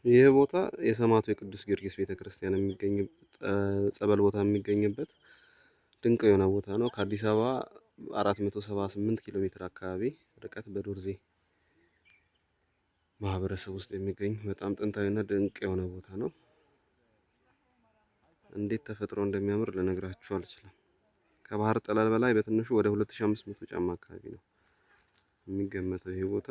ይህ ቦታ የሰማዕቱ የቅዱስ ጊዮርጊስ ቤተክርስቲያን የሚገኝበት፣ ጸበል ቦታ የሚገኝበት ድንቅ የሆነ ቦታ ነው። ከአዲስ አበባ 478 ኪሎ ሜትር አካባቢ ርቀት በዶርዜ ማህበረሰብ ውስጥ የሚገኝ በጣም ጥንታዊና ድንቅ የሆነ ቦታ ነው። እንዴት ተፈጥሮ እንደሚያምር ልነግራችሁ አልችልም። ከባህር ጠለል በላይ በትንሹ ወደ 2500 ጫማ አካባቢ ነው የሚገመተው ይሄ ቦታ።